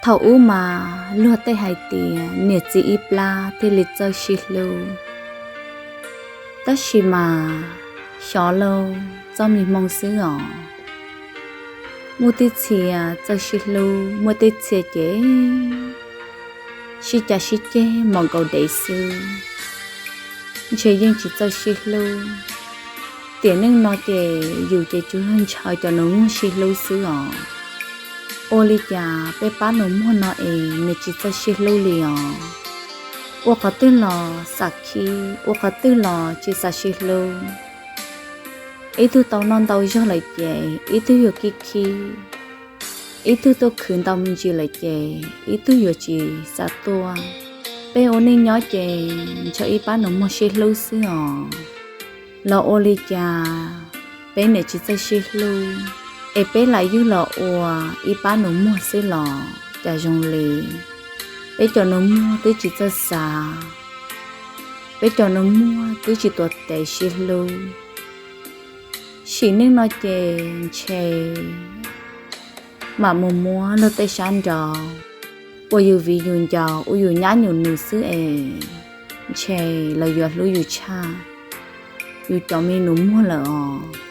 Thaum ub mas luag tej hais tias niam txiv ib plab thiaj li txawj sib hlub. Tab sis mas xyov lauj, txoj me hmoo xwb os. Muaj tej txhia txawj sib hlub, muaj tej txhia ces sib cav sib ceg mos nkaus dev xwb. Ntshe yeej tsis txawj sib hlub. Tiam neej no ces yus ces tsuas yog ntshaw cov nus muag sib hlub xwb os. Ua li cas peb pab nus muag no es nws tsis txawj sib hlub li os? Ua qhov twg los xav khib, ua qhov twg los tsis xav sib hlub. Ib tug tau noj ntau zog lawm ces ib tug yuav khib khib, ib tug tuaj khwv ntau me ntsis lawm ces ib tug yuav tsis xav tuaj. Peb ua neej nyob ces ntshaw ib pab nus muag sib hlub xwb os. Los ua li cas peb niam tsis txawj sib hlub, es peb lam yug los ua ib pab nus muag xwb los cas zoo li. Peb cov nus muag twb tsis txawj xav, peb cov nus muag twb tsis tuav tes sib hlub. Sim neej no ces ntshe mam mus muab luag tej sab nraud uas yus viv yus ncaus ua yus nyab nyus nus xwb es ntshe lawv yuav hlub yus tshaj yus cov me nus muag lawm os.